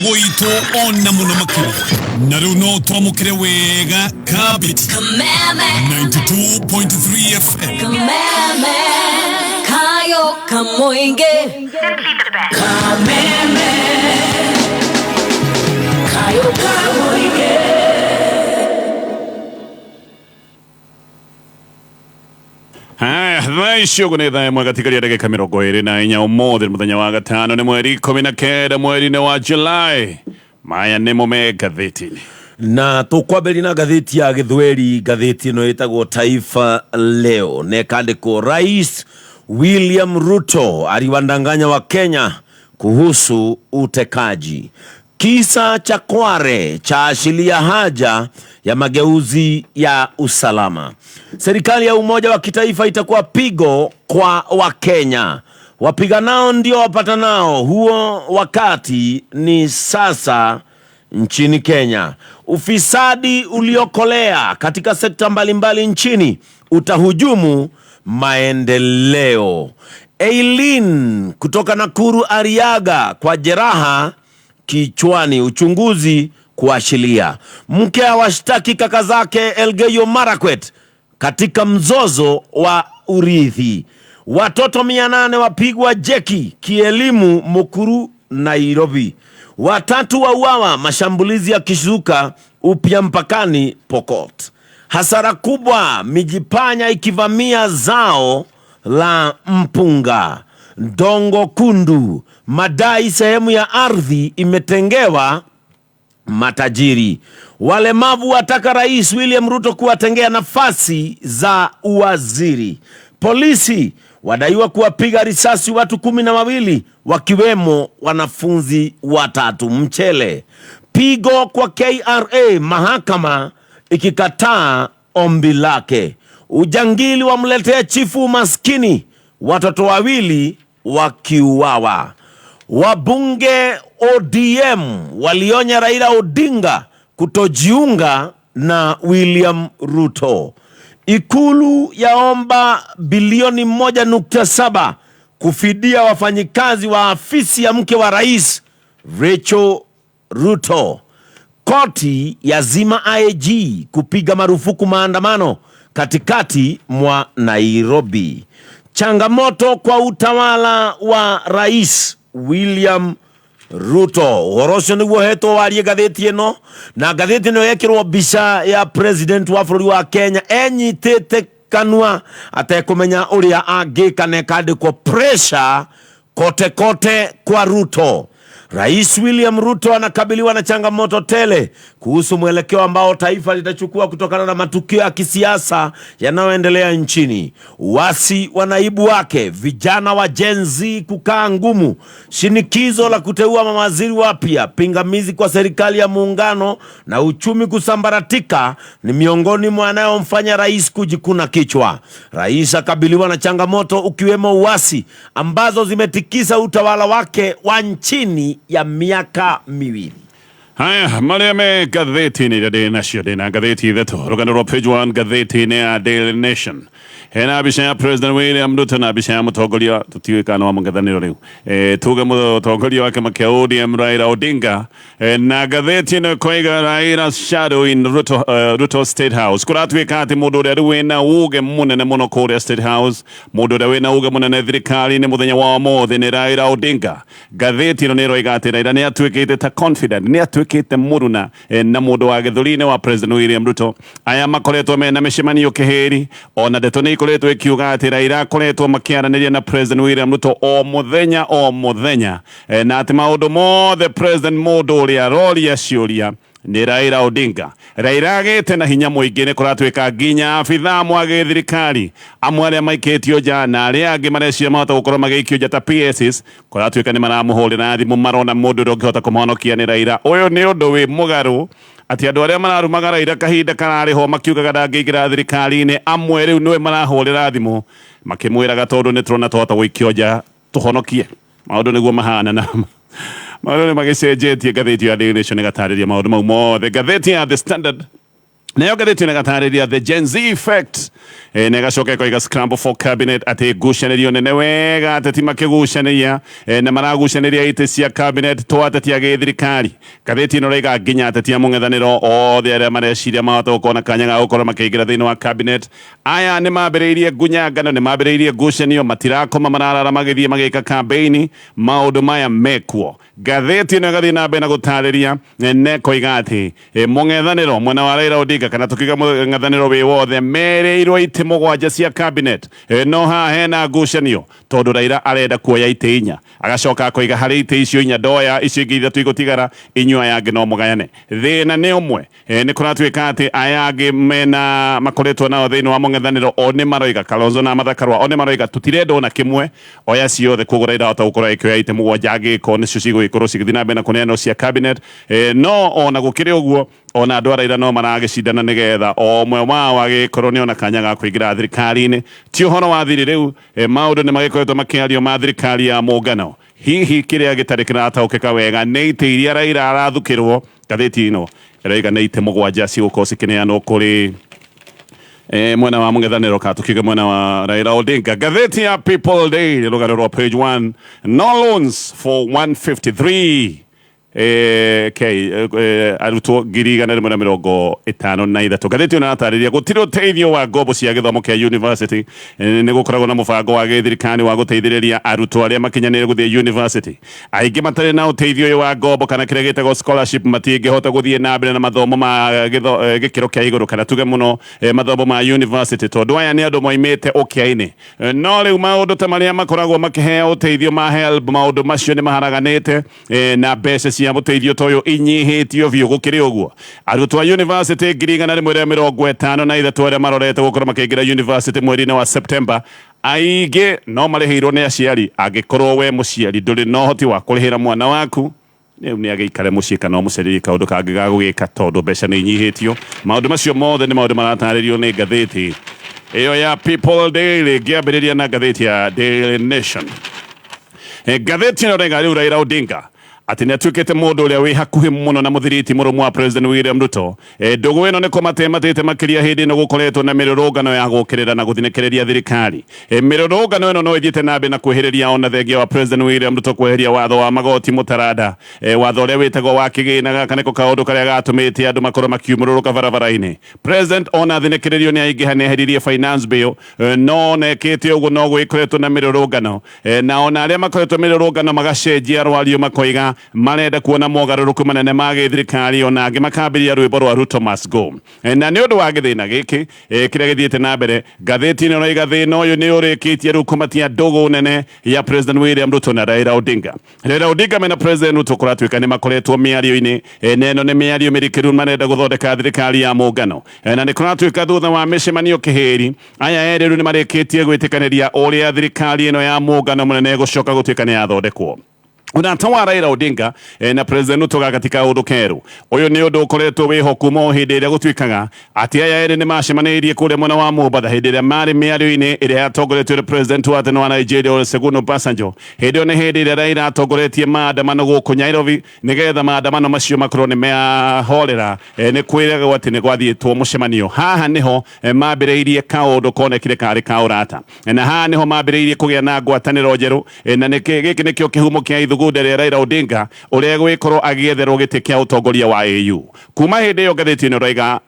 Gwitũ ona mũno makĩria na rĩu no twamũkĩre wega kabiti Kameme, 92.3 FM. Kameme, Kayo Kamoinge. Kameme, Kayo Kamoinge. Haya, thaa ici ũguo nĩ thaa ĩmwe gatigaria ndagĩka 24. Ũmũthĩ nĩ mũthenya wa gatano, nĩ mweri 19 mweri-inĩ wa Julai. Maya nĩmo me ngathĩti-inĩ. Na tũkwambĩrĩria na ngathĩti ya gĩthweri. Ngathĩti ĩno ĩtagwo Taifa Leo na ĩkandĩkwo, Rais William Ruto aliwadanganya wa Kenya kuhusu utekaji. Kisa cha Kware chaashiria haja ya mageuzi ya usalama. Serikali ya umoja wa kitaifa itakuwa pigo kwa Wakenya. Wapiganao ndio wapatanao, huo wakati ni sasa nchini Kenya. Ufisadi uliokolea katika sekta mbalimbali nchini utahujumu maendeleo. Eileen kutoka Nakuru ariaga kwa jeraha kichwani, uchunguzi kuashiria. Mke awashtaki kaka zake Elgeyo Marakwet katika mzozo wa urithi. Watoto 800 wapigwa jeki kielimu Mukuru, Nairobi. Watatu wauawa mashambulizi ya kishuka upya mpakani Pokot. Hasara kubwa mijipanya ikivamia zao la mpunga. Ndongo Kundu madai sehemu ya ardhi imetengewa matajiri. Walemavu wataka Rais William Ruto kuwatengea nafasi za uwaziri. Polisi wadaiwa kuwapiga risasi watu 12 wakiwemo wanafunzi watatu. Mchele pigo kwa KRA, mahakama ikikataa ombi lake. Ujangili wamletea chifu umaskini, watoto wawili wakiuawa. Wabunge ODM walionya Raila Odinga kutojiunga na William Ruto. Ikulu yaomba bilioni 1.7 kufidia wafanyikazi wa afisi ya mke wa rais Rachel Ruto. Koti yazima IAG kupiga marufuku maandamano katikati mwa Nairobi. Changamoto kwa utawala wa Rais William Ruto. Ũhoro ũcio nĩguo hetwo warie ngathĩti ĩno, na ngathĩti ĩno yekĩrwo mbica ya president wa bũrũri wa Kenya enyitĩte kanua atekũmenya ũrĩa angĩka, na ĩkandĩkwo pressure kote kote kwa Ruto. Rais William Ruto anakabiliwa na changamoto tele kuhusu mwelekeo ambao taifa litachukua kutokana na matukio ya kisiasa yanayoendelea nchini. Uasi wa naibu wake, vijana wa Gen Z kukaa ngumu, shinikizo la kuteua mawaziri wapya, pingamizi kwa serikali ya muungano na uchumi kusambaratika ni miongoni mwa yanayomfanya rais kujikuna kichwa. Rais akabiliwa na changamoto ukiwemo uasi ambazo zimetikisa utawala wake wa nchini ya miaka 2. Haya, marĩa me ngathĩti-inĩ iria ndĩ nacio, ndĩ na ngathĩti ithatũ. Rũgano rwa page 1 ngathĩti-inĩ ya Daily Nation, hena mbica ya President William Ruto na mbica ya mũtongoria, tũtiũĩ kana wa mũng'ethanĩro rĩu, tuge mũtongoria wa kĩama kĩa ODM Raila Odinga. Na ngathĩti ĩno ĩkoiga, "Raila shadow in Ruto State House." Kũratuĩka atĩ mũndũ ũrĩa rĩu wĩna uge mũnene mũno kũrĩa State House, mũndũ ũrĩa wĩna uge mũnene thirikari-inĩ mũthenya wa ũmũthĩ nĩ Raila Odinga. Ngathĩti ĩno nĩ ĩroiga atĩ Raila nĩ atuĩkĩte ta confident, nĩ atuĩkĩte mũruna na mũndũ wa gĩthũri-inĩ wa President William Ruto. Aya makoretwo mena mĩcemanio kĩhĩri, ona ndeto nĩ ikoretwo ikiuga atĩ Raila akoretwo makĩaranĩria na President William Ruto o mũthenya o mũthenya, na atĩ maũndũ mothe President mũndũ ũrĩa aroria ciũria nĩ Raila Odinga. Raila agĩte na hinya mũingĩ, nĩ kũratuĩka nginya abithaa amwe a gĩthirikari amwe arĩa maikĩtio nja na arĩa angĩ mareciria mahota gũkorwo magĩikio nja ta PSs, kũratuĩka nĩ maramũhũrĩra thimũ, marona mũndũ ũrĩa ũngĩhota kũmũhonokia nĩ Raila. Ũyũ nĩ ũndũ wĩ mũgarũ atĩ andũ arĩa mararumaga Raila kahinda kararĩho makiugaga ndangĩingĩra thirikari-inĩ, amwe rĩu nĩwe marahũrĩra thimũ makĩmwĩraga, tondũ nĩ tũrona twahota gũikio nja, tũhonokie. Maũndũ nĩguo mahana na maũndũ nĩ magĩcenjetie. Ngathĩti ya Daily Nation ĩgatarĩria maũndũ mau mothe. Ngathĩti ya The Standard. Nayo ngathĩti ĩno ĩgatarĩria the Gen Z effect, na ĩgacoka ĩkoiga scramble for cabinet, atĩ ngucanĩrio nene wega, ateti makĩgucanĩria, na maragucanĩria itĩ cia cabinet to ateti a gĩthirikari. Ngathĩti ĩno ĩraiga nginya ateti a mũng'ethanĩro othe arĩa mareciria mahota gũkorwo na kanya ga gũkorwo makĩingĩra thĩinĩ wa cabinet, aya nĩ mambĩrĩirie ngunyangano, nĩ mambĩrĩirie ngucanio, matirakoma, mararara magĩthiĩ magĩka campaign. Maũndũ maya mekuo. Ngathĩti ĩno ĩgathiĩ na mbere na gũtarĩria na ĩkoiga atĩ mũng'ethanĩro mwena wa Raila Odinga, kana tũkiuga mũng'ethanĩro wĩ wothe, merĩirwo itĩ 7 cia cabinet, no haha hena ngucanio tondũ Raila arenda kuoya itĩ 4, agacoka akoiga harĩ itĩ icio 4 ndoya, icio ingĩ 3 igũtigara, inyuĩ aya angĩ no mũgayane. Thĩna nĩ ũmwe, nĩ kũratuĩka atĩ aya angĩ mena makoretwo nao thĩinĩ wa mũng'ethanĩro o nĩ maroiga, Kalonzo na Martha Karua o nĩ maroiga tũtirenda ona kĩmwe, oya ciothe. Koguo Raila ahota gũkorwo agĩkĩoya itĩ 7 angĩkorwo nĩcio cigũgĩkorwo cigĩthiĩ na mbere na kũneanwo cia cabinet. No ona gũkĩrĩ ũguo, ona andũ a Raila no maragĩcindana nĩgetha o ũmwe wao agĩkorwo nĩ ona kanya ga kũingĩra thirikari-inĩ. Ti ũhoro wa thiri rĩu, maũndũ nĩ magĩkoretwo makĩario ma thirikari ya mũngano. Hihi kĩrĩa gĩtarĩ kĩrataũkĩka wega nĩ itĩ iria Raila arathukĩrwo. Ngathĩti ĩno ĩraiga nĩ itĩ 7 cigũkorwo cikĩneanwo kũrĩ mwena wa mũng'ethanĩro, ka tũkiuge mwena wa Raila Odinga. Ngathĩti ya People Daily, rũgano rwa page 1, no loans for 153 K arutwo 153,000. Ngathĩti ĩno ĩratarĩria gũtirĩ ũteithio wa ngombo cia gĩthomo kĩa university. Nĩ gũkoragwo na mũbango wa gĩthirikari wa gũteithĩrĩria arutwo arĩa makinyanĩire gũthiĩ university. Aingĩ matarĩ na ũteithio ũyũ wa ngombo kana kĩrĩa gĩtagwo scholarship matingĩhota gũthiĩ na mbere na mathomo ma gĩkĩro kĩa igũrũ, kana tuge mũno mathomo ma university, tondũ aya nĩ andũ moimĩte ũkĩa-inĩ. No rĩu maũndũ ta marĩa makoragwo makĩheo ũteithio ma HELB, maũndũ macio nĩ maharaganĩte, na mbeca cia mũteithio ta ũyũ inyihĩtio biũ. Gũkĩrĩ ũguo, arutwo a university 153,000 arĩa marorete gũkorwo makĩingĩra university mweri-inĩ wa September, aingĩ no marĩhĩirwo nĩ aciari. Angĩkorwo we mũciari ndũrĩ na ũhoti wa kũrĩhĩra mwana waku, rĩu nĩ agĩikare mũciĩ kana ũmũcarĩrie kaũndũ kangĩ ga gũgĩka, tondũ mbeca nĩ inyihĩtio. Maũndũ macio mothe nĩ maũndũ maratarĩrio nĩ ngathĩti ĩyo ya People Daily. Ngĩambĩrĩria na ngathĩti ya Daily Nation, ngathĩti ĩno rĩga rĩu Raila Odinga atĩ nĩ atuĩkĩte mũndũ ũrĩa wĩ hakuhĩ mũno na mũthiriti mũrũmu wa President William Ruto. Ndũgũ ĩno nĩ kũmatematĩte makĩria hĩndĩ ĩno gũkoretwo na mĩrũrũngano ya gũkĩrĩra na gũthinĩkĩrĩria thirikari. Mĩrũrũngano ĩno no ĩthiĩte na mbere na kwĩhĩrĩria ona thengia wa President William Ruto kweheria watho wa magoti mũtaranda, watho ũrĩa wĩtagwo wa kĩgĩna. Gaka nĩko kaũndũ karĩa gatũmĩte andũ makorwo makiumũrũrũka barabara-inĩ. President ona thinĩkĩrĩrio nĩ aingĩha nĩ eheririe finance bill, no onekĩte ũguo no gwĩkoretwo na mĩrũrũngano, na ona arĩa makoretwo mĩrũrũngano magacenjia rwario, makoiga marenda kuona mogarũrũku manene ma gĩthirikari, ona angĩ makambĩrĩria rwĩmbo rwa "Ruto must go". Na nĩ ũndũ wa gĩthĩna gĩkĩ kĩrĩa gĩthiĩte na mbere, ngathĩti ĩno ĩraiga thĩna ũyũ nĩ ũrĩkĩtie rĩu kũmatia ndũgũ nene ya President William Ruto na Raila Odinga. Raila Odinga mena President Ruto kũratuĩka nĩ makoretwo mĩario-inĩ, na ĩno nĩ mĩario mĩrikĩru, marenda gũthondeka thirikari ya mũngano, na nĩ kũratuĩka thutha wa mĩcemanio kĩhĩri, aya erĩ rĩu nĩ marĩkĩtie gwĩtĩkanĩria ũrĩa thirikari ĩno ya mũngano mũnene ĩgũcoka gũtuĩka nĩ yathondekwo. Ũrata wa Raila Odinga na President Ruto gaka ti kaũndũ kerũ. Ũyũ nĩ ũndũ ũkoretwo wĩho kuma o hĩndĩ ĩrĩa gũtuĩkaga atĩ aya erĩ nĩ macemanĩirie kũrĩa mwena wa Mombatha, hĩndĩ ĩrĩa marĩ mĩario-inĩ ĩrĩa yatongoretio nĩ President wa tene wa Nigeria Olusegun Obasanjo. Hĩndĩ ĩyo nĩ hĩndĩ ĩrĩa Raila atongoretie maandamano gũkũ Nairobi nĩgetha maandamano macio makorwo nĩ mahorera. Nĩ kwĩragwo atĩ nĩ gwathiĩtwo mũcemanio. Haha nĩho mambĩrĩirie kaũndũ konekire karĩ ka ũrata, na haha nĩho mambĩrĩirie kũgĩa na ngwatanĩro njerũ, na gĩkĩ nĩkĩo kĩhumo kĩa ithugunda rĩa Raila Odinga ũrĩa gwĩkorwo agĩetherwo gĩtĩ kĩa ũtongoria wa AU. Kuma hĩndĩ ĩyo, ngathĩti ĩno ĩraiga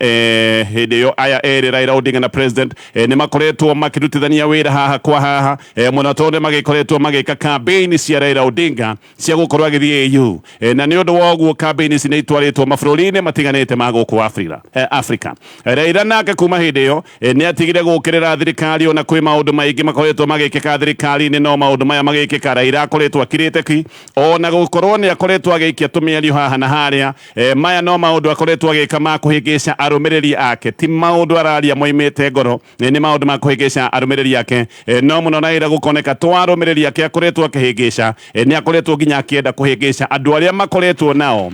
hĩndĩ ĩyo aya erĩ, Raila Odinga na President, nĩ makoretwo makĩrutithania wĩra haha kwa haha, mũno tondũ nĩ magĩkoretwo magĩka campaign cia Raila Odinga cia gũkorwo agĩthiĩ AU, na nĩ ũndũ wa ũguo campaign ici nĩ itwarĩtwo mabũrũri-inĩ matiganĩte ma gũkũ Afrika. Afrika. Raila nake kuma hĩndĩ ĩyo nĩ atigire gũkĩrĩra thirikari, ona kwĩ maũndũ maingĩ makoretwo magĩkĩka thirikari-inĩ, no maũndũ maya magĩkĩka Raila akoretwo akirĩte ki, ona gũkorwo nĩ akoretwo agĩikia tũmĩario haha na harĩa. Maya no maũndũ akoretwo agĩka ma kũhĩngĩca arũmĩrĩri ake, ti maũndũ araria moimĩte ngoro, nĩ maũndũ ma kũhĩngĩca arũmĩrĩri ake. No mũno Raila gũkoneka to arũmĩrĩri ake akoretwo akĩhĩngĩca, nĩ akoretwo nginya akĩenda kũhĩngĩca andũ arĩa makoretwo nao.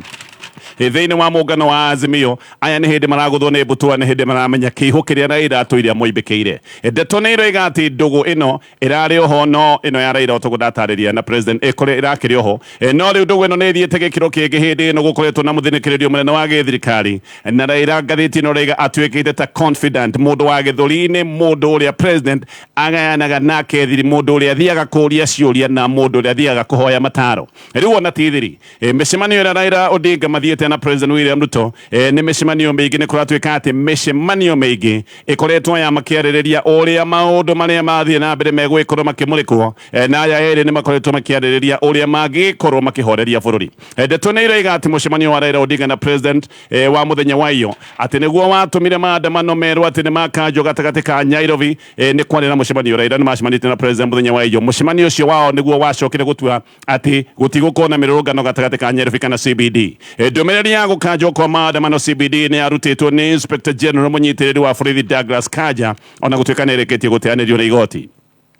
Thĩinĩ wa mũngano wa Azimio aya nĩ hĩndĩ maragũthwo nĩ mbutua, nĩ hĩndĩ maramenya kĩihũ kĩrĩa Raila atũire amũimbĩkĩire. Ndeto nĩ iroiga atĩ ndũgũ ĩno ĩrarĩ oho, no ĩno ya Raila otoguo ndatarĩria na president ĩkore ĩrakĩrĩ oho. No rĩu ndũgũ ĩno nĩ ĩthiĩte gĩkĩro kĩngĩ hĩndĩ ĩno gũkoretwo na mũthinĩkĩrĩrio mũnene wa gĩthirikari, na Raila ngathĩti ĩno ĩroiga atuĩkĩte ta confidant, mũndũ wa gĩthũri-inĩ, mũndũ ũrĩa president agayanaga nake thiri, mũndũ ũrĩa athiaga kũria ciũria na mũndũ ũrĩa athiaga kũhoya mataro. Rĩu ona ti thiri, mĩcemanio ĩrĩa Raila Odinga mathiĩte na President William Ruto, nĩ mĩcemanio mĩingĩ, nĩ kũratuĩka atĩ mĩcemanio mĩingĩ ĩkoretwo ya makĩarĩrĩria ũrĩa maũndũ marĩa mathiĩ na mbere megũgĩkorwo makĩmũrĩkwo, na aya erĩ nĩ makoretwo makĩarĩrĩria ũrĩa mangĩkorwo makĩhoreria bũrũri. Ndeto nĩ iroiga atĩ mũcemanio wa Raila Odinga na President wa mũthenya wa iyo atĩ nĩguo watũmire maandamano merwo atĩ nĩ makanjwo gatagatĩ ka Nairobi. Nĩ kwarĩ na mũcemanio, Raila nĩ macemanĩtie na President mũthenya wa iyo. Mũcemanio ũcio wao nĩguo wacokire gũtua atĩ gũtigũkorwo na mĩrũrũngano gatagatĩ ka Nairobi kana CBD. Ndũmĩrĩri ya gũkanjwo kwa maandamano CBD nĩ yarutĩtwo nĩ Inspector General mũnyitĩrĩri wa borithi Douglas Kanja, ona gũtuĩka nĩ ĩrĩkĩtie gũteanĩrio nĩ igoti.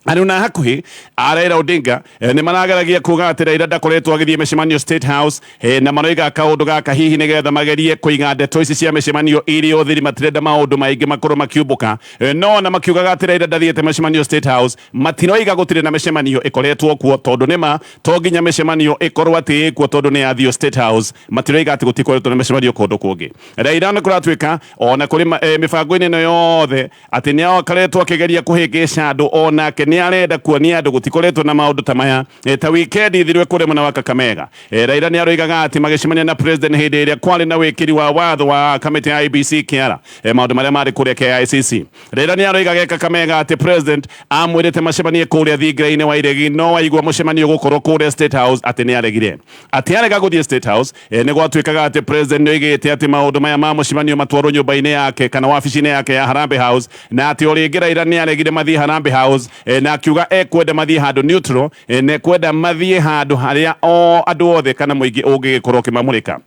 Arĩ na hakuhĩ a Raila Odinga nĩ marageragia kuga atĩ Raila ndakoretwo agĩthiĩ mĩcemanio State House, na maroiga kaũndũ gaka hihi nĩgetha magerie kũiga ndeto ici cia mĩcemanio irĩ ũthiri, matirenda maũndũ maingĩ makorwo makiumbũka. No ona makiugaga atĩ Raila ndathiĩte mĩcemanio State House, matiroiga gũtirĩ na mĩcemanio ĩkoretwo kuo, tondũ nĩma to nginya mĩcemanio ĩkorwo atĩ ĩkuo tondũ nĩ yathio State House. Matiroiga atĩ gũtikoretwo na mĩcemanio kũndũ kũngĩ. Raila nĩ kũratuĩka ona kũrĩ mĩbango-inĩ ĩno yothe atĩ nĩ akoretwo akĩgeria kũhĩngĩca andũ, onake nĩ arenda kuonia andũ gũtikoretwo na maũndũ ta maya. Ta weekend ithirwe kũrĩa mwena wa Kakamega, Raila nĩ aroigaga atĩ magĩcemania na president hĩndĩ ĩrĩa kwarĩ na wĩkĩri wa watho wa kamĩtĩ ya IEBC kĩara, maũndũ marĩa marĩ kũrĩa KICC. Raila nĩ aroigaga e Kakamega atĩ president amwĩrĩte macemanie kũrĩa thingira-inĩ wa iregi, no aigua mũcemanio gũkorwo kũrĩa State House atĩ nĩ aregire. Atĩ arega gũthiĩ State House, nĩ gwatuĩkaga atĩ president nĩ oigĩte atĩ maũndũ maya ma mũcemanio matwarwo nyũmba-inĩ yake kana wabici-inĩ yake ya Harambee House, na atĩ o rĩngĩ Raila nĩ aregire mathiĩ Harambee House, na akiuga ekwenda mathiĩ handũ neutral, na ekwenda mathiĩ handũ harĩa o andũ othe kana mũingĩ ũngĩgĩkorwo ũkĩmamũrĩka.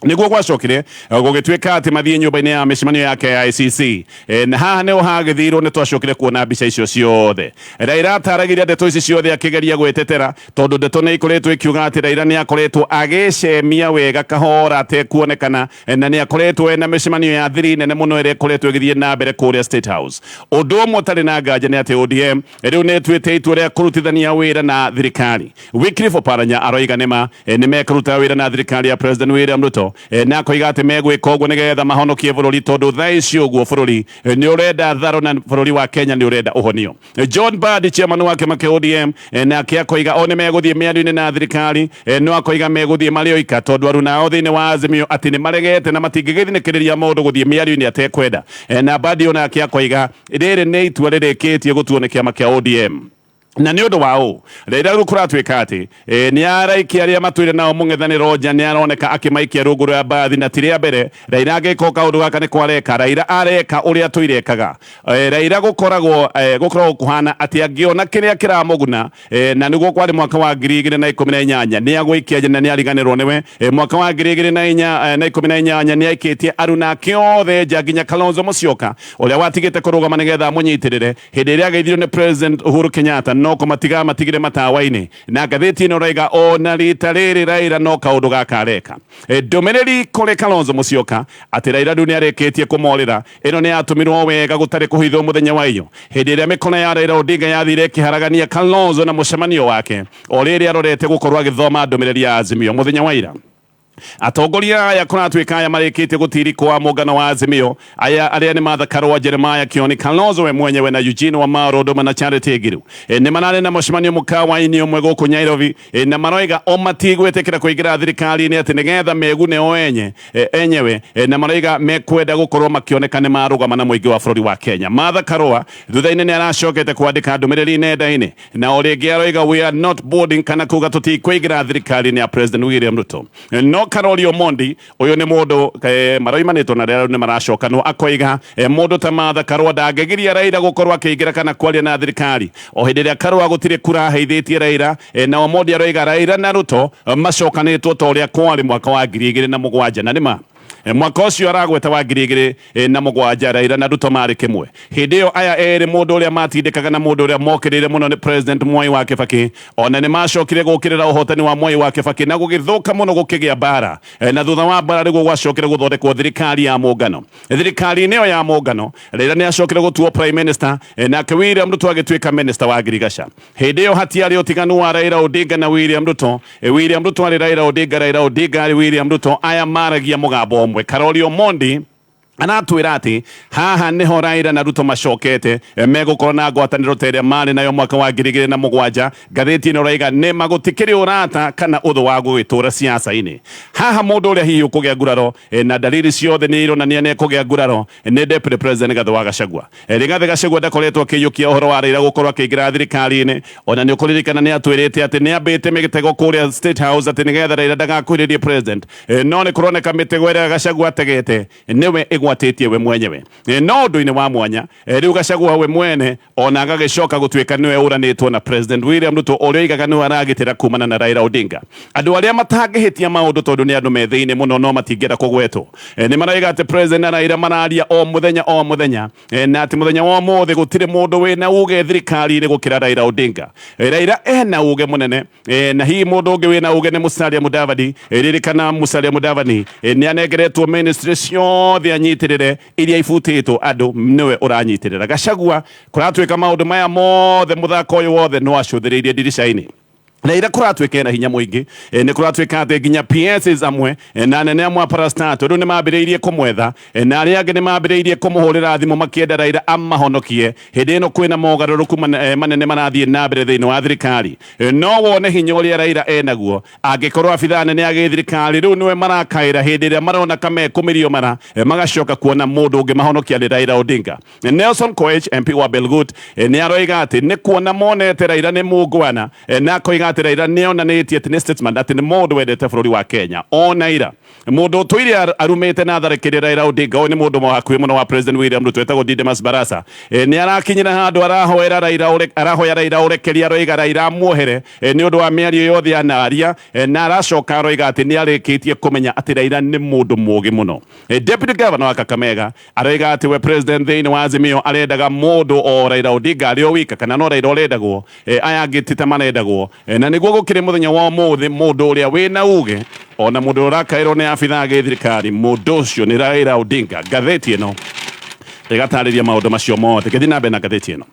Nĩguo gwacokire gũgĩtuĩka atĩ mathiĩ nyũmba-inĩ ya mĩcemanio ya KICC, na haha nĩho hagĩthirwo nĩ twacokire kuona mbica icio ciothe. Raila ataragĩria ndeto ici ciothe akĩgeria gwĩtetera, tondũ ndeto nĩ ikoretwo ikiuga atĩ Raila nĩ akoretwo agĩcemia wega kahora atekuonekana, na nĩ akoretwo ena mĩcemanio ya thiri nene mũno ĩrĩa ĩkoretwo ĩgĩthiĩ na mbere kũrĩa State House. Ũndũ ũmwe ũtarĩ na nganja nĩ atĩ ODM rĩu nĩ ĩtuĩte itua rĩa kũrutithania wĩra na thirikari. Wycliffe Oparanya aroiga nĩma nĩ mekũruta wĩra na thirikari ya President William Ruto, na akoiga atĩ megwĩka ũguo nĩgetha mahonokie bũrũri, tondũ thaa ici ũguo bũrũri nĩ ũrenda tharo na bũrũri wa Kenya nĩ ũrenda ũhonio. John Mbadi, chairman wa kĩama kĩa ODM, nake akoiga o nĩ megũthiĩ mĩario-inĩ na thirikari, no akoiga megũthiĩ marĩ oika, tondũ aruna ao thĩinĩ wa Azimio atĩ nĩ maregete na matingĩgĩthinĩkĩrĩria mũndũ gũthiĩ mĩario-inĩ atekwenda. Na Mbadi onake akoiga rĩrĩ nĩ itua rĩrĩkĩtie gũtuo nĩ kĩama kĩa ODM. Na nĩ ũndũ wa ũũ Raila rĩu kũratuĩka atĩ nĩ araikia arĩa matũire nao mũng'ethanĩro nja, nĩ aroneka akĩmaikia rungu rwa mbathi, na ti rĩa mbere Raila angĩka kaũndũ gaka nĩ kwareka. Raila areka ũrĩa atũire ekaga. Raila gũkoragwo kũhana atĩ angĩona kĩrĩa kĩramũguna, na nĩguo kwarĩ mwaka wa 2018 nĩ agũikia nja na nĩ ariganĩrwo nĩwe. Mwaka wa 2018 nĩ aikĩtie aruna ake othe nja nginya Kalonzo Musyoka ũrĩa watigĩte kũrũgama nĩgetha amũnyitĩrĩre hĩndĩ ĩrĩa ageithirio nĩ President Uhuru Kenyatta, no kũmatiga matigire matawa-inĩ. Na ngathĩti ĩno raiga ona rita rĩrĩ Raila no kaũndũ gaka areka. Ndũmĩrĩri kũrĩ Kalonzo Musyoka atĩ Raila rĩu nĩ arĩkĩtie kũmorĩra, ĩno nĩ yatũmirwo wega gũtarĩ kũhithwo mũthenya wa iyo, hĩndĩ ĩrĩa mĩkono ya Raila Odinga yathire ĩkĩharagania Kalonzo na mũcemanio wake o rĩrĩ arorete gũkorwo agĩthoma ndũmĩrĩri ya Azimio mũthenya wa ira. Atongoria aya kũratuĩka aya marĩkĩtie gũtirikwo a mũngano wa Azimio, aya arĩa nĩ Martha Karua, Jeremiah Kioni, Kalonzo we mwenyewe na Eugene Wamalwa Nduma na Charity Ngilu, nĩ mararĩ na mũcemanio mũkawa-inĩ ũmwe gũkũ Nairobi, na maroiga o matigwĩtĩkĩra kũingĩra thirikari-inĩ atĩ nĩgetha megune o enyewe, na maroiga mekwenda gũkorwo makĩoneka nĩ marũgama na mũingĩ wa bũrũri wa Kenya. Martha Karua thutha-inĩ nĩ aracokete kwandĩka ndũmĩrĩri nenda-inĩ, na o rĩngĩ aroiga we are not boarding, kana kuga tũtikũingĩra thirikari-inĩ ya President William Ruto. No Karoli Omondi ũyũ nĩ mũndũ maroimanĩtwo na rĩu nĩ maracokanwo, akoiga mũndũ ta Martha Karua ndangĩgiria Raila gũkorwo akĩingĩra kana kwaria na thirikari o hĩndĩ ĩrĩa Karua gũtirĩ kura aheithĩtie Raila. Na Omondi aroiga Raila na Ruto macokanĩtwo ta ũrĩa kwarĩ mwaka wa 2007, na nĩma Mwaka ũcio aragweta wa 2007, Raila na Ruto marĩ kĩmwe. Hĩndĩ ĩyo aya erĩ, mũndũ ũrĩa matindĩkaga na mũndũ ũrĩa mokĩrĩire mũno nĩ President Mwai wa Kibaki. Ona nĩ macokire gũkĩrĩra ũhotani wa Mwai wa Kibaki na gũgĩthũka mũno, gũkĩgĩa mbara. Na thutha wa mbara nĩguo gwacokire gũthondekwo thirikari ya mũngano. Thirikari-inĩ ĩyo ya mũngano, Raila nĩ acokire gũtuo Prime Minister, nake William Ruto agĩtuĩka Minister wa Ngirigaca. Hĩndĩ ĩyo hatiarĩ ũtiganu wa Raila Odinga na William Ruto. William Ruto arĩ Raila Odinga, Raila Odinga arĩ William Ruto. Aya maragia mũgambo ũmwe. Karori Omondi aratwĩra atĩ haha nĩho Raila na Ruto macokete, megũkorwo na ngwatanĩro ta ĩrĩa marĩ nayo mwaka wa 2007. Ngathĩti ĩno ĩraiga nĩ magũtikĩrĩ ũrata kana ũthũ wa gũgĩtũra siasa-inĩ. Haha mũndũ ũrĩa hihi ũkũgĩa nguraro, na dalili ciothe nĩ ironania nĩ ekũgĩa nguraro, nĩ Deputy President Rigathĩ wa Gachagua. Rigathĩ Gachagua ndakoretwo akĩiyũkia ũhoro wa Raila gũkorwo akĩingĩra thirikari-inĩ. Ona nĩ ũkũririkana nĩ atwĩrĩte atĩ nĩ ambĩte mĩtego kũrĩa State House atĩ nĩgetha Raila ndagakuhĩrĩrie president. No nĩ kũroneka mĩtego ĩrĩa Gachagua ategete nĩwe ĩgwatĩtie we mwenyewe. No ũndũ-inĩ wa mwanya, rĩu Gachagua we mwene ona agagĩcoka gũtuĩka nĩwe ũranĩtwo na President William Ruto, ũrĩa oigaga nĩwe aragitĩra kumana na Raila Odinga. Andũ arĩa matangĩhĩtia maũndũ tondũ nĩ andũ me thĩinĩ mũno no matingĩenda kũgwetwo, nĩ maraiga atĩ President na Raila mararia o mũthenya o mũthenya, na atĩ mũthenya wa ũmũthĩ gũtirĩ mũndũ wĩna uge thirikari-inĩ gũkĩra Raila Odinga. Raila ena uge mũnene, na hihi mũndũ ũngĩ wĩna uge nĩ Musalia Mudavadi. Ririkana Musalia Mudavadi nĩ anengeretwo ministry ciothe anyitĩrĩre iria ibutĩtwo andũ, nĩwe ũranyitĩrĩra. Gachagua kũratuĩka maũndũ maya mothe, mũthako ũyũ wothe no acũthĩrĩirie ndirica-inĩ. Raila kũratuĩka ena hinya mũingĩ. Nĩ kũratuĩka atĩ nginya PSs amwe, na anene amwe a parastato rĩu nĩ mambĩrĩirie kũmwetha, na arĩa angĩ nĩ mambĩrĩirie kũmũhũrĩra thimũ makĩenda Raila amahonokie hĩndĩ ĩno kwĩna mogarũrũku manene marathiĩ na mbere thĩinĩ wa thirikari. No wone hinya ũrĩa Raila enaguo angĩkorwo abithaa nene a gĩthirikari rĩu nĩwe marakaĩra hĩndĩ ĩrĩa marona kamekũmĩrio mara, magacoka kuona mũndũ ũngĩ mahonokia nĩ Raila Odinga. Nelson Koech, MP wa Belgut, nĩ aroiga atĩ nĩ kuona monete Raila nĩ mũngwana, na akoiga atĩ Raila nĩ onanĩtie atĩ nĩ statesman, atĩ nĩ mũndũ wendete bũrũri wa Kenya. Ona ira mũndũ ũtũire arumĩte na atharĩkĩire Raila Odinga, ũyũ nĩ mũndũ wa hakuhĩ mũno wa President William Ruto, etagwo Didmus Barasa. Nĩ arakinyĩra handũ arahoera Raila arahoya Raila ũrekeri, aroiga Raila amuohere nĩ ũndũ wa mĩario yothe anaria, na aracoka aroiga atĩ nĩ arĩkĩtie kũmenya atĩ Raila nĩ mũndũ mũũgĩ mũno. Deputy Governor wa Kakamega aroiga atĩ we president thĩinĩ wa Azimio arendaga mũndũ o Raila Odinga arĩ o wika, kana no Raila ũrendagwo, aya angĩ ti ta marendagwo. Na nĩguo gũkĩrĩ mũthenya wa ũmũthĩ, mũndũ ũrĩa wĩna uge ona mũndũ ũrĩa ũrakaĩrwo nĩ abithaa gĩthirikari, mũndũ ũcio nĩ Raila Odinga. Ngathĩti ĩno ĩgatarĩria maũndũ macio mothe. Ngĩthiĩ na mbere na ngathĩti ĩno,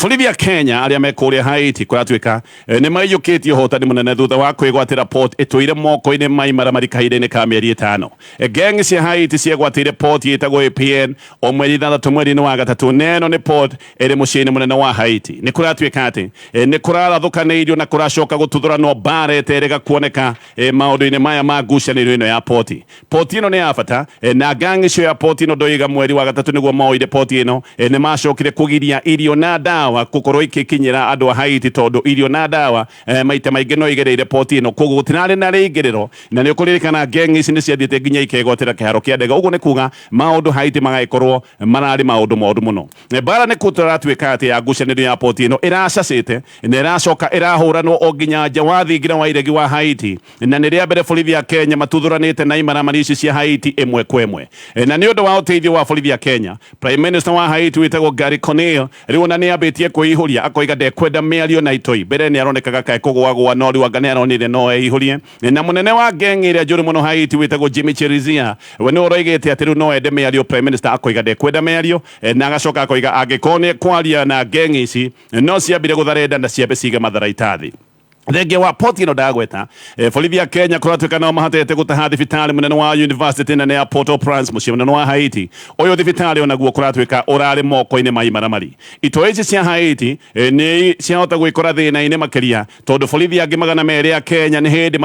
borithi ya Kenya arĩa me kũrĩa Haiti kũratuĩka nĩ maiyũkĩtie ũhotani mũnene thutha wa kwĩgwatĩra port ĩtũire moko-inĩ ma imaramari kahinda-inĩ ka mĩeri 5. Gang cia Haiti ciegwatĩire port ĩtagwo APN o mweri 6 mweri-inĩ wa gatatũ, na ĩno nĩ port ĩrĩ mũciĩ-inĩ mũnene wa Haiti. Nĩ kũratuĩka atĩ nĩ kũrarathũkanĩirio na kũracoka gũtuthũranwo mbara ĩterĩga kuoneka maũndũ-inĩ maya ma ngucanĩrio ĩno ya poti. Poti ĩno nĩ ya bata, na gang icio ya poti ĩno ndoiga mweri wa gatatũ nĩguo moire poti ĩno. Nĩ macokire kũgiria irio na ndawa gũkorwo igĩkinyĩra andũ a Haiti, tondũ irio na ndawa maita maingĩ no igereire poti ĩno, koguo gũtirarĩ na rĩingĩrĩro. Na nĩ ũkũririkana gang ici nĩ ciathiĩte nginya ikegwatĩra kĩharo kĩa ndege, ũguo nĩ kuga maũndũ Haiti magagĩkorwo mararĩ maũndũ moru mũno. Mbara nĩ kũratuĩka atĩ ya ngucanĩrio ya poti ĩno ĩracacĩte na ĩracoka ĩrahũranwo o nginya nja wa thingira wa iregi wa Haiti, na nĩ rĩa mbere borithi ya Kenya matuthũranĩte na imaramari ici cia Haiti ĩmwe kwa ĩmwe. Na nĩ ũndũ wa ũteithio wa borithi ya Kenya, Prime Minister wa Haiti wĩtagwo Gary Conille rĩu ona nĩ ambĩtie kwĩihũria, akoiga ndekwenda mĩario na itoi. Mbere nĩ aronekaga kaĩ kũgũagũa, no rĩu anga nĩ aronire no eihũrie. Na mũnene wa gang ĩrĩa njũru mũno Haiti wĩtagwo Jimmy Cherizier, we nĩwe ũroigĩte atĩ rĩu no ende mĩario. Prime Minister akoiga ndekwenda mĩario, na agacoka akoiga angĩkorwo nĩ ekwaria na gang ici, no ciambire gũtharenda na ciambe cige matharaita thĩ. Thengia wa poti ĩno ndagweta, borithi ya Kenya kũratuĩka nao mahotete gũtaha thibitarĩ mũnene wa university nene ya Port-au-Prince, mũciĩ mũnene wa Haiti. Ũyũ thibitarĩ onaguo kũratuĩka ũrarĩ moko-inĩ ma imaramari. Itoi ici cia Haiti nĩ ciahota gwĩkora thĩna-inĩ makĩria, tondũ borithi angĩ 200 a Kenya nĩ hĩndĩ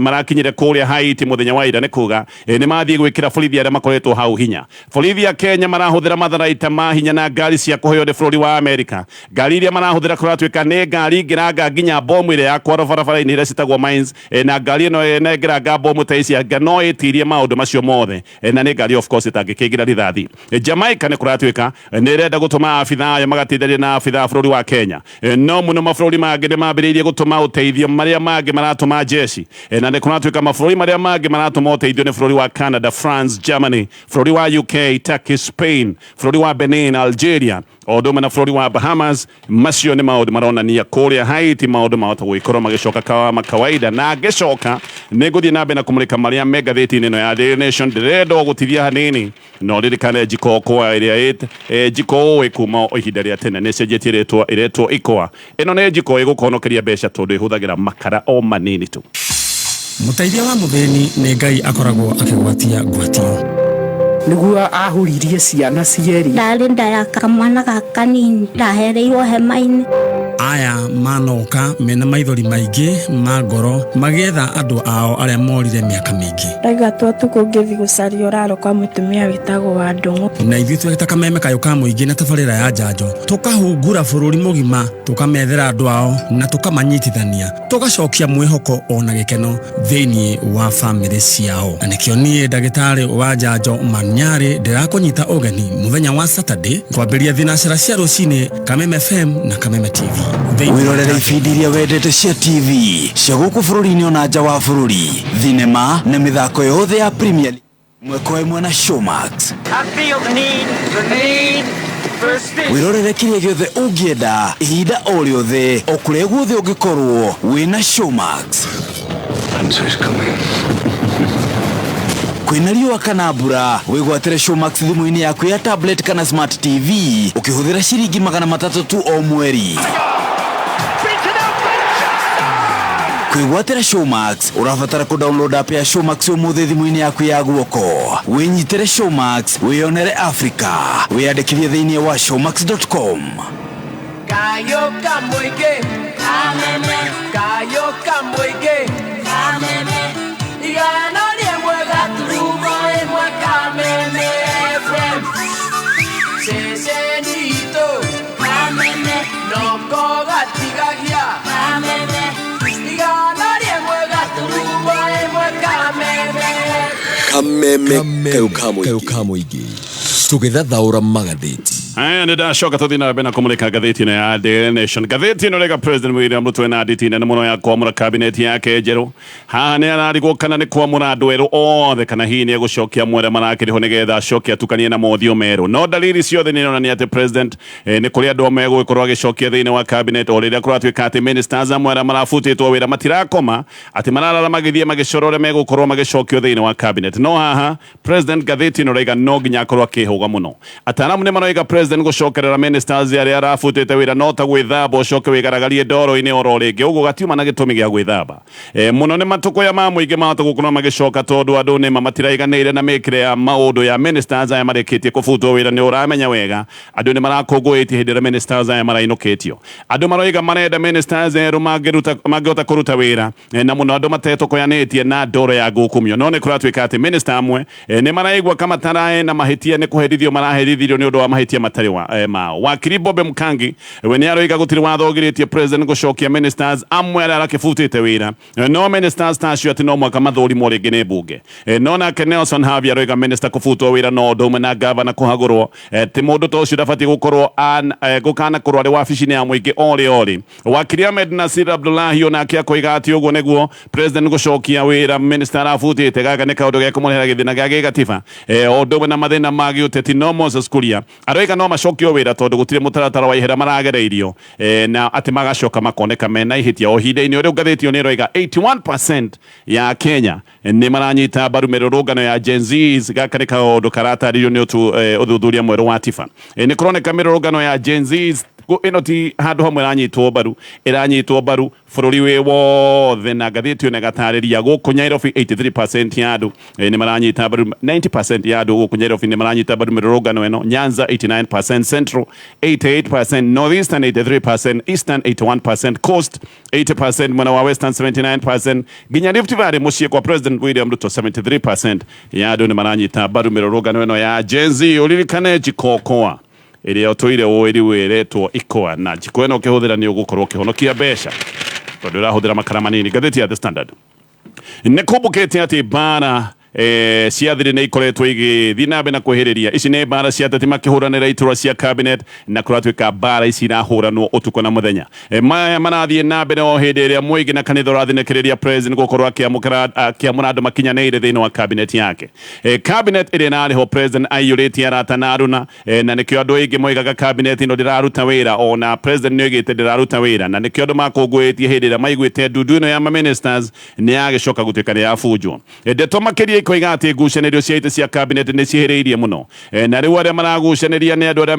marakinyire kũrĩa Haiti mũthenya wa ira. Nĩ kuga nĩ mathiĩ gwĩkĩra borithi arĩa makoretwo hau hinya. Borithi a Kenya marahũthĩra matharaita ma hinya na ngari cia kũheo nĩ bũrũri wa Amerika. Ngari iria marahũthĩra kũratuĩka nĩ ngari ingĩranga nginya bomu ĩrĩa ya kwaro barabara-inĩ iria citagwo mines, na ngari ĩno ĩnengera bomu ta ici anga no ĩtirie maũndũ macio mothe, na nĩ ngari of course ĩtangĩkĩingĩra rithathi. Jamaica nĩ kũratuĩka nĩ ĩrenda gũtũma abithaa ayo magateithĩrĩria na abithaa a bũrũri wa Kenya. No mũno mabũrũri mangĩ nĩ mambĩrĩirie gũtũma ũteithio, marĩa mangĩ maratũma jeshi, na nĩ kũratuĩka mabũrũri marĩa mangĩ maratũma ũteithio nĩ bũrũri wa Canada, France, Germany, bũrũri wa UK, Turkey, Spain, bũrũri wa Benin, Algeria, o ũndũ ũmwe na bũrũri wa Bahamas. Macio nĩ maũndũ maronania kũrĩa Haiti maũndũ mahota gũgĩkorwo magĩcoka kama kawaida. Na ngĩcoka nĩ ngũthiĩ na mbere na kũmũrĩka marĩa me ngathĩti-inĩ ĩno ya Daily Nation. Ndĩrenda o gũtithia hanini, no ririkane Jiko Okoa ĩrĩa jiko ũĩ kuma o ihinda rĩa tene nĩ ĩcenjetie rĩtwa, ĩretwo Ikoa. Ĩno nĩ jiko ĩgũkũhonokeria mbeca tondũ ĩhũthagĩra makara o manini tu. Mũteithia wa mũthĩni nĩ Ngai akoragwo akĩgwatia ngwatio. Nĩguo ahuririe ciana cierĩ. Ndarĩ nda ya kamwana gaka kanini, ndahereirwo hema-inĩ. Aya manoka mena maithori maingĩ ma ngoro magĩetha andũ ao arĩa morire mĩaka mĩingĩ. Ndaigatwo ũtukũ ngĩthiĩ gũcaria ũraro kwa mũtumia wĩtagwo wa Ndũng'ũ. Na ithuĩ tweta Kameme Kayũ ka Mũingĩ na tabarĩra ya njanjo, tũkahungura bũrũri mũgima, tũkamethera andũ ao na tũkamanyitithania, tũgacokia mwĩhoko ona gĩkeno thĩinĩ wa bamĩrĩ ciao. Na nĩkĩo niĩ ndagĩtarĩ wa njanjo Manyarĩ ndĩrakũnyita ũgeni mũthenya wa Saturday kwambĩrĩria thinacara cia rũcinĩ, Kameme FM na Kameme TV. Thĩinĩ wa Wĩrorere njanjo. Ibindi iria wendete cia TV cia gũkũ bũrũri-inĩ ona nja wa bũrũri, thinema na mĩthako yothe ya Premier League ĩmwe kwa ĩmwe na Showmax. Wĩrorere kĩrĩa gĩothe ũngĩenda ihinda o rĩothe o kũrĩa guothe ũngĩkorwo wĩna Showmax. Kwĩna riũa kana mbura, wĩgwatĩre Showmax thimũ-inĩ yaku ya tablet kana smart TV ũkĩhũthĩra ciringi 300 tu o mweri. Kwĩgwatĩra Showmax ũrabatara kũ download app ya Showmax ũmũthĩ thimũ-inĩ yaku ya guoko. Wĩnyitĩre Showmax, wĩyonere Africa. Wĩyandĩkithie thĩinĩ wa showmax.com. Kayo kamũingĩ, kayo kamũingĩ, 101.1 Kameme FM, ceceni itũ noko gatigagia, 101.1 Kameme. Kameme Kayo ka Mũingĩ tũgĩthathaũra magathĩti. Aya, nĩ ndacoka tũthiĩ na mbere na kũmũrĩka ngathĩti ĩno ya Daily Nation. Ngathĩti ĩno rĩga President William Ruto ena nditi nene mũno ya kwamũra kabineti yake njerũ. Haha nĩ ararigwo kana nĩ kwamũra andũ erũ othe kana hihi nĩ egũcokia mwere marakĩrĩho nĩgetha acoke atukanie na mothiũ merũ. No dalili ciothe nĩ ironania atĩ president nĩ kũrĩ andũ amwe egũgĩkorwo agĩcokia thĩinĩ wa cabinet, o rĩrĩa kũratuĩka atĩ ministers amwe arĩa marabutĩtwo wĩra matirakoma, atĩ mararara magĩthiĩ magĩcora ũrĩa megũkorwo magĩcokio thĩinĩ wa cabinet. No haha president, ngathĩti ĩno raiga no nginya akorwo akĩhũga mũno. Ataaramu nĩ maroiga president gũcokerera ministers arĩa arabutĩte wĩra no ta gwĩthamba ũcoke wĩgaragarie ndoro-inĩ oro rĩngĩ, ũguo gatiuma na gĩtũmi gĩa gwĩthamba. Mũno nĩ matũkũya ma mũingĩ mahota gũkorwo magĩcoka tondũ andũ nĩma matiraiganĩire na mĩkĩre ya maũndũ ya ministers aya marĩkĩtie kũbutwo wĩra. Nĩ ũramenya wega andũ nĩ marakũngũĩtie hĩndĩ ĩrĩa ministers aya marainũkĩtio. Andũ maroiga marenda ministers erũ mangĩhota kũruta wĩra, na mũno andũ matetũkũyanĩtie na ndoro ya ngukumio. No nĩ kũratuĩka atĩ minister amwe nĩ maraigua kama tarae na mahĩtia nĩ kũherithio maraherithirio nĩ ũndũ wa mahĩtia matarĩ mao. Wakiri Bobe Mkangi we nĩ aroiga gũtirĩ watho ũgirĩtie president gũcokia ministers amwe arĩa arakĩbutĩte wĩra, no ministers ta acio atĩ no mwaka mathũrimwo rĩngĩ nĩ mbunge. No nake Nelson Havi aroiga minister kũbutwo wĩra no ũndũ ũmwe na gavana kũhagũrwo, ti mũndũ ta ũcio ndabatiĩ gũkorwo gũkana kũrwo arĩ wabici-inĩ ya mũingĩ orĩ orĩ. Wakiri Ahmed Nasir Abdullahi onake akoiga atĩ ũguo nĩguo president gũcokia wĩra minister arabutĩte gaka nĩ kaũndũ gekũmũrehera gĩthĩna gĩa gĩgatiba, o ũndũ ũmwe na mathĩna ma gĩũteti. No Moses Kuria aroiga no macokio wĩra tondũ gũtirĩ mũtaratara wa ihera maragereirio, na atĩ magacoka makoneka mena ihĩtia. O ihinda-inĩ ũrĩa ngathĩti ĩyo nĩ ĩroiga 81% ya Kenya nĩ maranyita mbaru mĩrũrũngano ya Gen Zs. Gaka nĩ kaũndũ karatarĩrio nĩ ũthuthuria mwerũ wa TIFA. Nĩ kũroneka mĩrũrũngano ya Gen Zs ĩno ti handũ hamwe ĩranyitwo mbaru, ĩranyitwo mbaru bũrũri wĩ wothe. Na ngathĩti ĩyo ĩgatarĩria gũkũ Nairobi 83% ya andũ nĩ maranyita mbaru, 90% ya andũ gũkũ Nairobi nĩ maranyita mbaru mĩrũrũngano ĩno, Nyanza 89%, Central 88%, Northeastern 83%, Eastern 81%, Coast 80%, mwena wa Western 79%, nginya Rift Valley mũciĩ kwa President William Ruto 73% ya andũ nĩ maranyita mbaru mĩrũrũngano ĩno ya Gen Z. Ũririkane Jiko Okoa ĩrĩa ũtũire ũĩ rĩu ĩretwo Ikoa, na jiko ĩno ũkĩhũthĩra nĩ ũgũkorwo ũkĩhonokia mbeca. Tondũ ĩrahũthĩra makara manini. Ngathĩti ya The Standard nĩ kũmbũkĩte atĩ mbara cia thiri nĩ ikoretwo igĩthiĩ na mbere na kwĩhĩrĩria. Ici nĩ mbara cia ateti makĩhũranĩra iturwa cia cabinet, na kũratuĩka mbara ici irahũranwo ũtukũ na mũthenya. Maya marathiĩ na mbere o hĩndĩ ĩrĩa mũingĩ na kanitha ũrathinĩkĩrĩria president gũkorwo akĩamũkĩra akĩamũra andũ makinyanĩire thĩinĩ wa cabinet yake. Cabinet ĩrĩa ĩrarĩho president aiyũrĩtie arata na aruna, na nĩkĩo andũ aingĩ moigaga cabinet ĩno ndĩraruta wĩra. Ona president nĩ oigĩte ndĩraruta wĩra, na nĩkĩo andũ makũngũĩtie hĩndĩ ĩrĩa maiguĩte ndundu ĩno ya maministers nĩ yagĩcoka gũtuĩka nĩ yabunjwo. Ndeto makĩria ikoiga atĩ ngucanĩrio cia itĩ cia cabinet nĩ ciĩhĩrĩirie mũno, na rĩu arĩa maragucanĩria nĩ andũ arĩa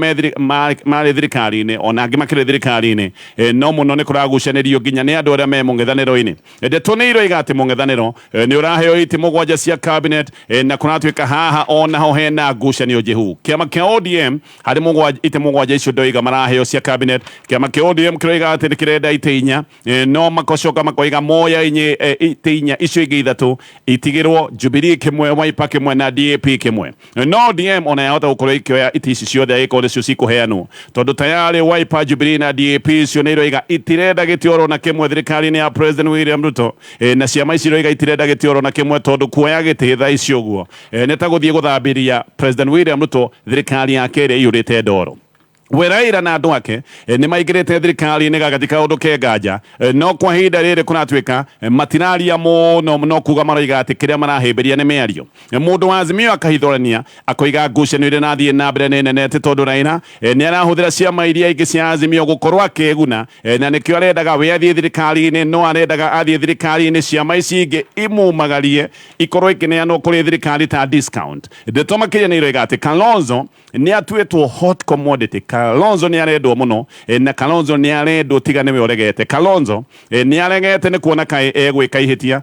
marĩ thirikari-inĩ, ona angĩ makĩrĩ thirikari-inĩ, no mũno nĩ kũragucanĩrio nginya nĩ andũ arĩa me mũng'ethanĩro-inĩ. Ndeto nĩ iroiga atĩ mũng'ethanĩro nĩ ũraheo itĩ 7 cia cabinet, na kũratuĩka haha onaho hena ngucanio njĩhu. Kĩama kĩa ODM harĩ itĩ 7 icio ndoiga maraheo cia cabinet, kĩama kĩa ODM kĩroiga atĩ nĩ kĩrenda itĩ 4, no makocoka makoiga moya itĩ 4 icio ingĩ 3 itigĩrwo Jubilee kĩmwe, Wiper kĩmwe na DAP kĩmwe. No ODM ona yahota gũkorwo ikĩoya itĩ ici ciothe angĩkorwo nĩcio cikũheanwo, tondũ tayarĩ Wiper, Jubilee na DAP icio nĩ iroiga itirenda gĩtĩ oro na kĩmwe thirikari-inĩ ya President William Ruto, na ciama ici iroiga itirenda gĩtĩ oro na kĩmwe, tondũ kuoya gĩtĩ thaa ici ũguo nĩ ta gũthiĩ gũthambĩria President William Ruto thirikari yake ĩrĩa ĩiyũrĩte ndoro. We Raila na andũ ake nĩ maingĩrĩte thirikari-inĩ gagati kaũndũ ke nganja, no kwa ihinda rĩrĩ kũratuĩka matiraria mũno, no kuga maroiga atĩ kĩrĩa marahĩmbĩria nĩ mĩario. Mũndũ wa Azimio akahithũrania akoiga ngucanio iria irathiĩ na mbere nĩ nene atĩ tondũ Raila nĩ arahũthĩra ciama iria ingĩ cia Azimio gũkorwo akĩguna, na nĩkĩo arendaga we athiĩ thirikari-inĩ, no arendaga athiĩ thirikari-inĩ ciama ici ingĩ imumagarie ikorwo ikĩneanwo kũrĩ thirikari ta discount. Ndeto makĩria nĩ iroiga atĩ Kalonzo nĩ atuĩtwo hot commodity. Kalonzo nĩ arendwo mũno, na Kalonzo nĩ arendwo tiga nĩwe ũregete. Kalonzo nĩ aregete nĩ kuona kaĩ egwĩka ihĩtia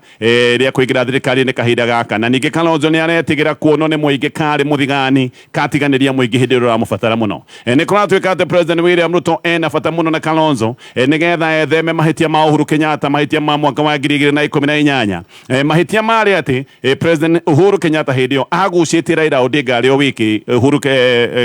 rĩa kũingĩra thirikari-inĩ kahinda gaka, na ningĩ Kalonzo nĩ aretigĩra kuonwo nĩ mũingĩ karĩ mũthigani katiganĩria mũingĩ hĩndĩ ĩrĩa ũramũbatara mũno. Nĩ kũratuĩka atĩ President William Ruto ena bata mũno na Kalonzo, nĩgetha etheme mahĩtia ma Uhuru Kenyatta, mahĩtia ma mwaka wa 2018. Mahĩtia marĩ atĩ President Uhuru Kenyatta hĩndĩ ĩyo agucĩtie Raila Odinga arĩ o wiki. Uhuru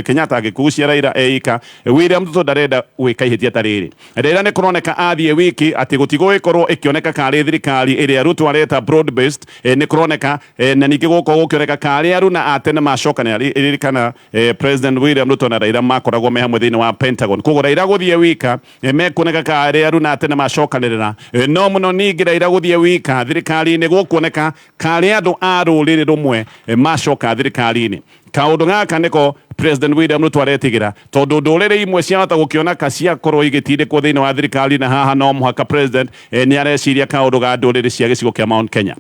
Kenyatta agĩkucia Raila eika. William Ruto ndarenda gwĩka ihĩtia ta rĩrĩ. Raila nĩ kũroneka athiĩ wiki atĩ gũtigũgĩkorwo ĩkĩoneka karĩ thirikari ĩrĩa Ruto areta broad based, nĩ kũroneka, na ningĩ gũkorwo gũkĩoneka karĩ aruna a tene macokanĩra. Ririkana President William Ruto na Raila makoragwo me hamwe thĩinĩ wa Pentagon, koguo Raila gũthiĩ wika mekuoneka karĩ aruna a tene macokanĩrĩra. No mũno ningĩ Raila gũthiĩ wika thirikari-inĩ gũkuoneka karĩ andũ a rũrĩrĩ rũmwe macoka thirikari-inĩ. Kaũndũ gaka nĩko President William Ruto aretigĩra, tondũ ndũrĩrĩ imwe ciahota gũkĩoneka ciakorwo igĩtindĩkwo thĩinĩ wa thirikari, na haha no mũhaka president nĩ areciria kaũndũ ga ndũrĩrĩ cia gĩcigo kĩa Mount Kenya.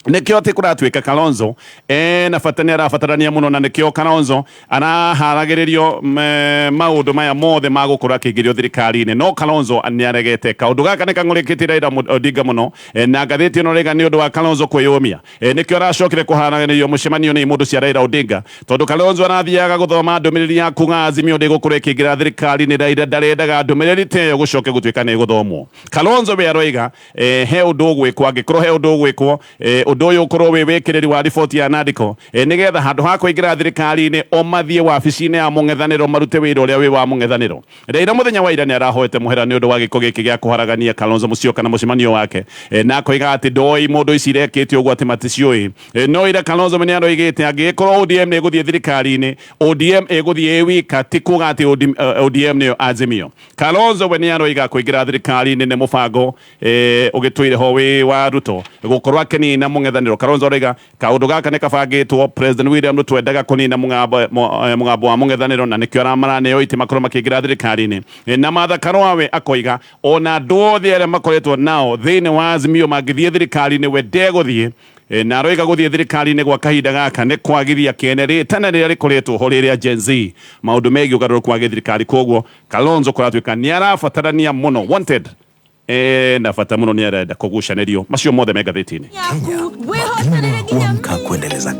Nĩkĩo atĩ kũratuĩka Kalonzo ena bata, nĩ arabatarania mũno, na nĩkĩo Kalonzo araharagĩrĩrio maũndũ maya mothe ma gũkorwo akĩingĩrio thirikari-inĩ, no Kalonzo nĩ aregete. Kaũndũ gaka nĩ kang'ũrĩkĩtie Raila Odinga mũno, na ngathĩti ĩno rĩga nĩ ũndũ wa Kalonzo kwĩyũmia, nĩkĩo aracokire kũharanĩrio mũcemanio nĩ imũndũ cia Raila Odinga, tondũ Kalonzo arathiaga gũthoma ndũmĩrĩri ya kuga Azimio ndĩgũkorwo ĩkĩingĩra thirikari-inĩ. Raila ndarendaga ndũmĩrĩri ta ĩyo gũcoke gũtuĩka nĩ ĩgũthomwo. Kalonzo we aroiga he ũndũ ũgwĩkwo, angĩkorwo he ũndũ ũgwĩkwo, ũndũ ũyũ ũkorwo wĩ wĩkĩrĩri wa riboti ya Nandiko, nĩgetha handũ ha kũingĩra thirikari-inĩ o mathiĩ wabici-inĩ ya mũng'ethanĩro marute wĩra ũrĩa wĩ wa mũng'ethanĩro. Raila mũthenya wa ira nĩ arahoete mũhera nĩ ũndũ wa gĩko gĩkĩ gĩa kũharagania Kalonzo Musyoka na mũcemanio wake, na akoiga atĩ ndoĩ mũndũ ici irekĩte ũguo atĩ maticiũĩ. No ira Kalonzo nĩ aroigĩte angĩgĩkorwo ODM nĩ ĩgũthiĩ thirikari-inĩ, ODM ĩgũthiĩ ĩ wika, ti kuga atĩ ODM nĩyo Azimio. Kalonzo we nĩ aroiga kũingĩra thirikari-inĩ nĩ mũbango ũgĩtũire ho wĩ wa Ruto gũkorwo akĩnina mũng'ethanĩro. Kalonzo aroiga kaũndũ gaka nĩ kabangĩtwo. President William Ruto endaga kũnina mũgambo wa mũng'ethanĩro, na nĩkĩo aramaraneo itĩ makorwo makĩingĩra thirikari-inĩ. Na Martha Karua we akoiga ona andũ othe arĩa makoretwo nao thĩinĩ wa Azimio mangĩthiĩ thirikari-inĩ we ndegũthiĩ, na aroiga gũthiĩ thirikari-inĩ gwa kahinda gaka nĩ kwagithia kĩene rĩtana rĩrĩa rĩkoretwo ho rĩrĩa Gen Z maũndũ megiĩ ũgarũrũku wa gĩthirikari. Koguo Kalonzo kũratuĩka nĩ arabatarania mũno, wanted, na bata mũno nĩ arenda kũgucanĩrio. Macio mothe me ngathĩti-inĩ. Wamka kuendeleza.